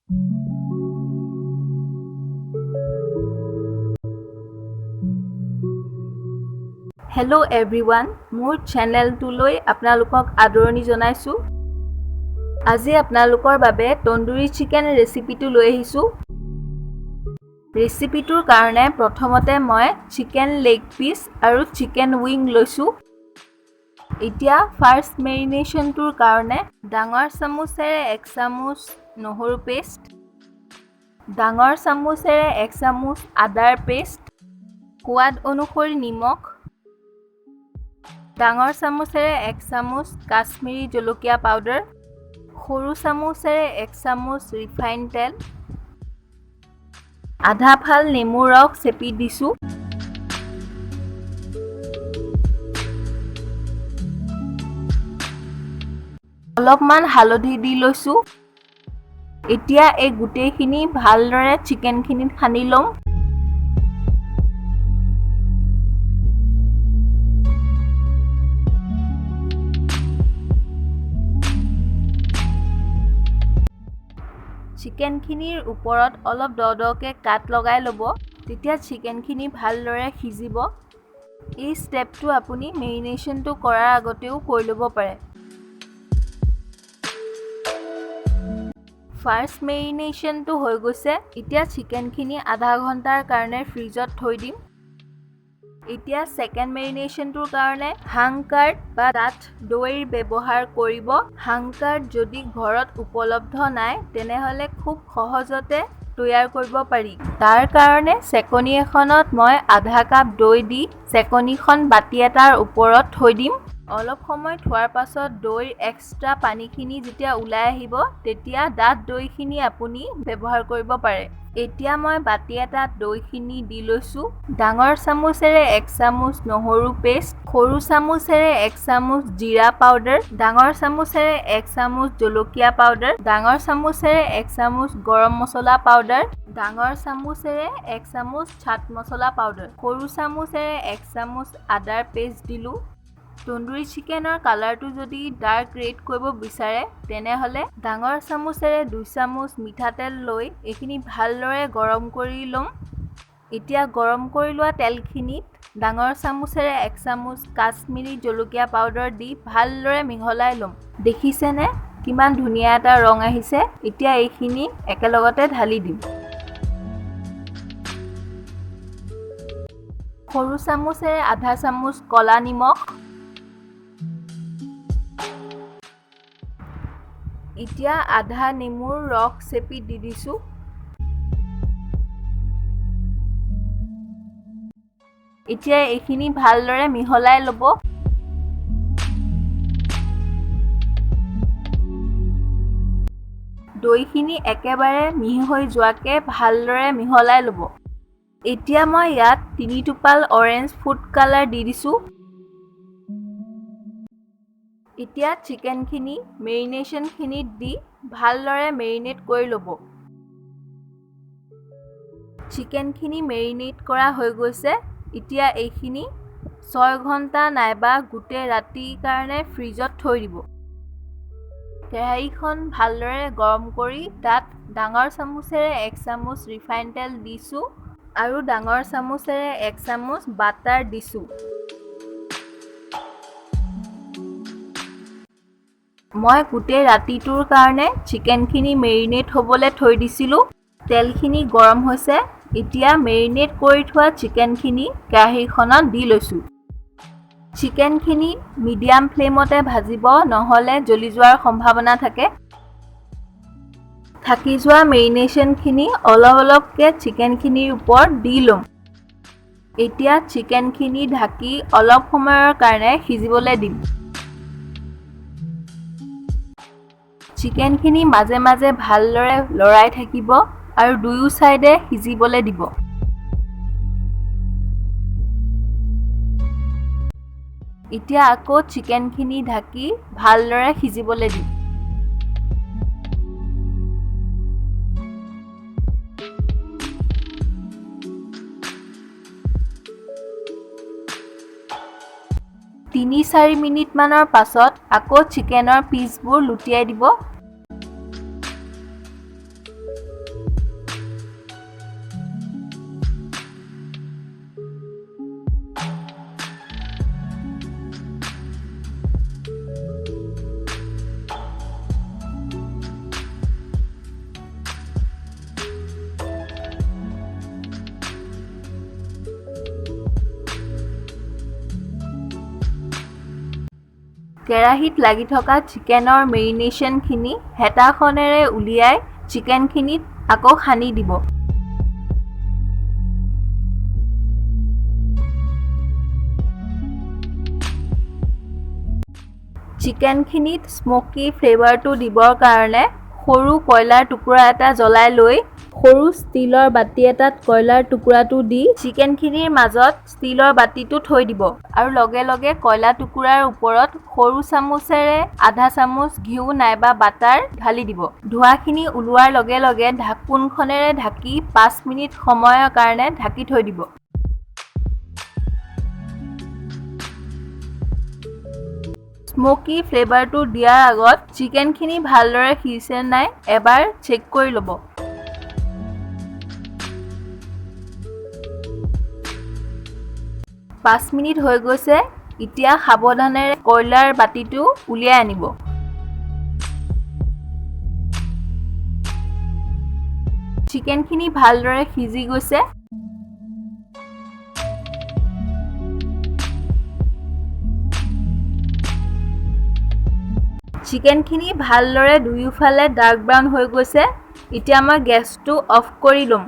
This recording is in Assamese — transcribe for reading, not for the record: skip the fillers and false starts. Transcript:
হেল্ল' এভৰিৱান, মোৰ চেনেলটোলৈ আপোনালোকক আদৰণি জনাইছোঁ। আজি আপোনালোকৰ বাবে তন্দুৰী চিকেন ৰেচিপিটো লৈ আহিছোঁ। ৰেচিপিটোৰ কাৰণে প্ৰথমতে মই চিকেন লেগ পিচ আৰু চিকেন উইং লৈছোঁ। এতিয়া ফাৰ্ষ্ট মেৰিনেশ্যনটোৰ কাৰণে ডাঙৰ চামুচেৰে 1 চামুচ নহৰু পেষ্ট, ডাঙৰ চামুচেৰে 1 চামুচ আদাৰ পেষ্ট, সোৱাদ অনুসৰি নিমখ, ডাঙৰ চামুচেৰে 1 চামুচ কাশ্মীৰী জলকীয়া পাউডাৰ, সৰু চামুচেৰে 1 চামুচ ৰিফাইন তেল, আধা ফাল নেমুৰ ৰস চেপি দিছোঁ। অলপমান হালধি দি লৈছোঁ। এতিয়া এই গোটেইখিনি ভালদৰে চিকেনখিনিত সানি ল'ম। চিকেনখিনিৰ ওপৰত অলপ দ দকৈ কাট লগাই ল'ব, তেতিয়া চিকেনখিনি ভালদৰে সিজিব। এই ষ্টেপটো আপুনি মেৰিনেশ্যনটো কৰাৰ আগতেও কৰি ল'ব পাৰে। ফাৰ্ষ্ট মেৰিনেশ্যনটো হৈ গৈছে। এতিয়া চিকেনখিনি আধা ঘণ্টাৰ কাৰণে ফ্ৰিজত থৈ দিম। এতিয়া ছেকেণ্ড মেৰিনেশ্যনটোৰ কাৰণে হাং কাৰ্ড বা ডাঠ দৈৰ ব্যৱহাৰ কৰিব। হাং কাৰ্ড যদি ঘৰত উপলব্ধ নাই, তেনেহ'লে খুব সহজতে তৈয়াৰ কৰিব পাৰি। তাৰ কাৰণে চেকনি এখনত মই আধা কাপ দৈ দি চেকনিখন বাতি এটাৰ ওপৰত থৈ দিম। অলপ সময় থোৱাৰ পাছত দৈৰ এক্সট্ৰা পানীখিনি যেতিয়া ওলাই আহিব, তেতিয়া ডাঠ দৈখিনি আপুনি ব্যৱহাৰ কৰিব পাৰে। এতিয়া মই বাতি এটাত দৈখিনি দি লৈছোঁ। ডাঙৰ চামুচেৰে 1 চামুচ নহৰু পেষ্ট, সৰু চামুচেৰে 1 চামুচ জিৰা পাউডাৰ, ডাঙৰ চামুচেৰে 1 চামুচ জলকীয়া পাউডাৰ, ডাঙৰ চামুচেৰে 1 চামুচ গৰম মছলা পাউডাৰ, ডাঙৰ চামুচেৰে 1 চামুচ চাট মছলা পাউডাৰ, সৰু চামুচেৰে 1 চামুচ আদাৰ পেষ্ট দিলোঁ। তন্দুৰী চিকেনৰ কালাৰটো যদি ডাৰ্ক ৰেড কৰিব বিচাৰে, তেনেহ'লে ডাঙৰ চামুচেৰে 2 চামুচ মিঠাতেল লৈ এইখিনি ভালদৰে গৰম কৰি ল'ম। এতিয়া গৰম কৰি লোৱা তেলখিনিত ডাঙৰ চামুচেৰে 1 চামুচ কাশ্মীৰী জলকীয়া পাউডাৰ দি ভালদৰে মিহলাই ল'ম। দেখিছেনে, কিমান ধুনীয়া এটা ৰং আহিছে? এতিয়া এইখিনি একেলগতে ঢালি দিম। সৰু চামুচেৰে আধা চামুচ ক'লা নিমখ। এতিয়া আধা নেমুৰ ৰস চেপি দি দিছোঁ। এতিয়া এইখিনি ভালদৰে মিহলাই ল'ব। দৈখিনি একেবাৰে মিহি হৈ যোৱাকৈ ভালদৰে মিহলাই ল'ব। এতিয়া মই ইয়াত 3 টোপাল অৰেঞ্জ ফুড কালাৰ দি দিছোঁ। এতিয়া চিকেনখিনি মেৰিনেশ্যনখিনিত দি ভালদৰে মেৰিনেট কৰি ল'ব। চিকেনখিনি মেৰিনেট কৰা হৈ গৈছে। এতিয়া এইখিনি 6 ঘণ্টা নাইবা গোটেই ৰাতিৰ কাৰণে ফ্ৰিজত থৈ দিব। কেৰাহীখন ভালদৰে গৰম কৰি তাত ডাঙৰ চামুচেৰে 1 চামুচ ৰিফাইন তেল দিছোঁ আৰু ডাঙৰ চামুচেৰে 1 চামুচ বাটাৰ দিছোঁ। মই গোটেই ৰাতিটোৰ কাৰণে চিকেনখিনি মেৰিনেট হ'বলৈ থৈ দিছিলোঁ। তেলখিনি গৰম হৈছে। এতিয়া মেৰিনেট কৰি থোৱা চিকেনখিনি কেৰাহীখনত দি লৈছোঁ। চিকেনখিনি মিডিয়াম ফ্লেমতে ভাজিব, নহ'লে জ্বলি যোৱাৰ সম্ভাৱনা থাকে। থাকি যোৱা মেৰিনেশ্যনখিনি অলপ অলপকৈ চিকেনখিনিৰ ওপৰত দি ল'ম। এতিয়া চিকেনখিনি ঢাকি অলপ সময়ৰ কাৰণে সিজিবলৈ দিম। চিকেনখিনি মাজে মাজে ভালদৰে লৰাই থাকিব আৰু দুয়ো ছাইডে সিজিবলৈ দিব। এতিয়া আকৌ চিকেনখিনি ঢাকি ভালদৰে সিজিবলৈ দিম। 3-4 মিনিটমানৰ পাছত আকৌ চিকেনৰ পিচবোৰ লুটিয়াই দিব। কেৰাহীত লাগি থকা চিকেনৰ মেৰিনেশ্যনখিনি হেতাখনেৰে উলিয়াই চিকেনখিনিত আকৌ সানি দিব। চিকেনখিনিত স্মকি ফ্লেভাৰটো দিবৰ কাৰণে সৰু কয়লাৰ টুকুৰা এটা জ্বলাই লৈ সৰু ষ্টীলৰ বাতি এটাত কয়লাৰ টুকুৰাটো দি চিকেনখিনিৰ মাজত ষ্টীলৰ বাতিটো থৈ দিব আৰু লগে লগে কয়লা টুকুৰাৰ ওপৰত সৰু চামুচেৰে আধা চামুচ ঘিউ নাইবা বাটাৰ ঢালি দিব। ধোঁৱাখিনি ওলোৱাৰ লগে লগে ঢাকোনখনেৰে ঢাকি 5 মিনিট সময়ৰ কাৰণে ঢাকি থৈ দিব। স্মকি ফ্লেভাৰটো দিয়াৰ আগত চিকেনখিনি ভালদৰে সিজিছে নাই এবাৰ চেক কৰি ল'ব। 5 মিনিট হৈ গৈছে। এতিয়া সাৱধানেৰে কয়লাৰ বাতিটো উলিয়াই আনিব। চিকেনখিনি ভালদৰে সিজি গৈছে। চিকেনখিনি ভালদৰে দুয়োফালে ডাৰ্ক ব্ৰাউন হৈ গৈছে। এতিয়া মই গেছটো অফ কৰি ল'ম।